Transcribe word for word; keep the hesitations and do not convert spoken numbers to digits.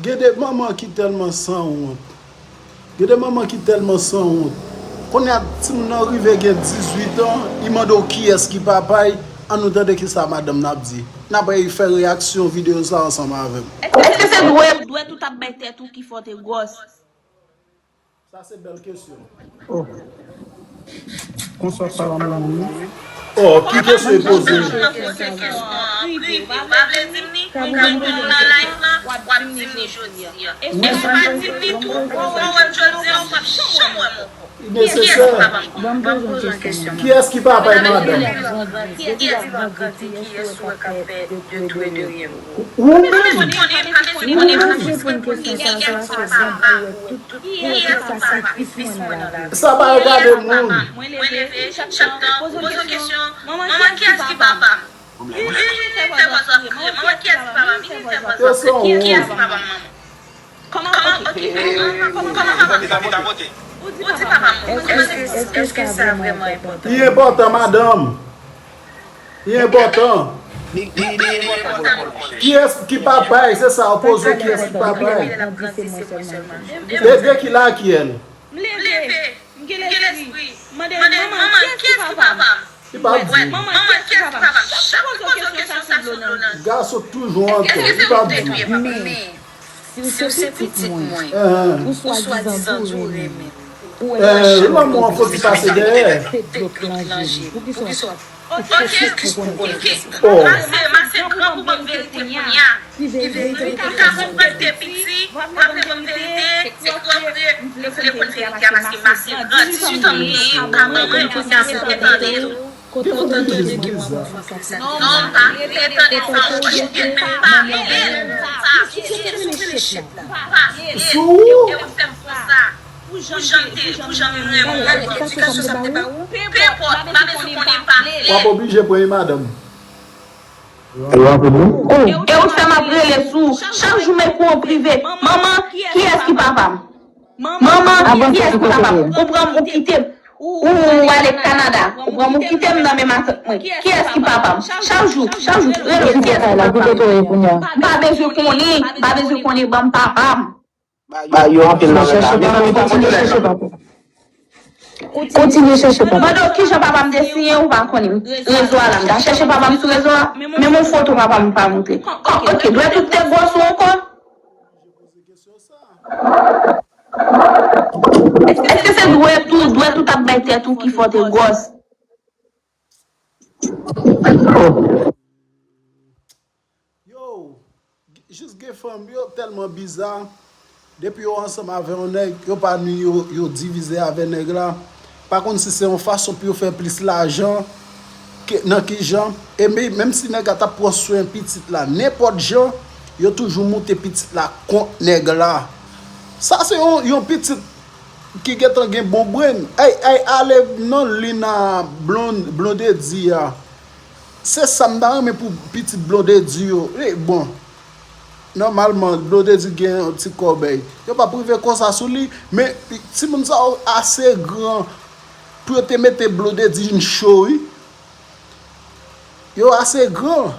Gen de manman ki tèlman sanwont. Gen de manman ki tèlman sanwont. Kounye a, timoun nan rive gen dizuit an, li mande w kiyès ki papa l, ann nou tande kisa madanm nan ap di. N ap fè reyaksyon videyo sa ansanm avè m. Èske se dwèt? Dwèt ou t ap bay tèt ou ki fè w te gwòs? Sa se bèl kesyon. Oh. Konswa pa m nan wi. Oh, ki kesyon e poze? Prive, pa vle di m ni, ou gen moun nan live lan, w ap di m ni jodi a. E si w pa di m ni tou, w wè m jodi a, ou p ap janm wè m ankò. Nesesè. Ban m poze yon kesyon. Kiyès ki papa e madanm? Kiyès ki papa? Ou menm. Ou menm. Sa pa regade moun. Mwen leve, chak tan, poze yon kesyon. Manman, kiyès ki papa m? Wi, wi, wi, fè vwa sa kriye. Manman, kiyès ki papa m? Wi, wi, fè vwa sa kriye. Kiyès ki papa m, manman? Kòman, ok, kòman papa m? Ou di papa m. Èske, èske sa vrèman enpòtan? Li enpòtan, madanm. Li enpòtan. Kiyès ki papa l? Se sa, w poze kiyès ki papa l. E de ki lakyèl? M leve. M gen lespri. M mande, manman, kiyès ki papa m? Li p ap di. Manman, kiyès ki papa m? Chak poze w kesyon sa sou dlo nan. Gason toujou an tò. Li p ap di. Men, si w se pitit mwen, ou swadizan di w renmen, ou wè lanmou an fò ti pase dèyè. Te dlo k nan je. Poukisa w ap fokis pou konn verite sa? Mase, mase gran pou ban m verite kounye a. Ki verite? M pa ka konprann te piti, w ap reponn verite, epi w ap vle m vle konn verite a paske mase gran. Dizuit an m genyen, m pa manman, epi w ap vle tande tou. Kote w tande gen manman fè sa? Non, m pa vle tande sa. Ou gen menm pa vle sa. Ki sou menm chèf la? Pa vle. Sou ou? E w ap fè m konsa. Pou jan m te, pou jan m renmen w. Gade, sa se sa m te ba ou? Pe enpòt, m pa bezwen konnen pa vle. W ap oblije pran yon madanm. E w ap rele? Oh. E ou fè m ap rele sou ou. Chak jou m ekri w an prive. Manman, kiyès ki papa m? Manman, kiyès ki papa m? Ou pran m, ou kite m. Ou, ou ale Kanada. Ou pran m, ou kite m nan men matant mwen. Kiyès ki papa m? Chak jou, chak jou, rele kiyès ki papa m? M pa bezwen konnen, m pa bezwen konnen, ban m papa m. Ba yo anpil nan rèv la. Men kontinye chèche papa. Kontinye chèche papa. Mande w kijan papa m te siyen, ou pa konnen. Rezo a la, m ta chèche papa m sou rezo a, menm yon foto papa m pa montre. Kò, ok, dwèt ou te gwòs ou ankò? Èske se dwèt ou, dwèt ou t ap bay tèt ou ki fè w te gwòs? Yo, jis gen fanm, yo tèlman biza. Depi yo ansanm avè yon nèg, yo pa ni yo, yo divize avè nèg la. Pa konn si se yon fason pou yo fè plis lajan, ke, nan ki jan. E men, menm si nèg la t ap pran swen pitit la, nenpòt jan, yo toujou moute pitit la kont nèg la. Sa se yon, yon pitit ki gentan gen bon brenn. Ay, ay, ale nan Lina Blond-, Blondedy a. Se sa m ta renmen pou pitit Blondedy yo. E, bon, nòmalman, Blondedy gen yon ti kòbèy. Yo p ap rive konsa sou li, men timoun sa yo ase gran pou yo te mete Blondedy yn cho, wi. Yo ase gran.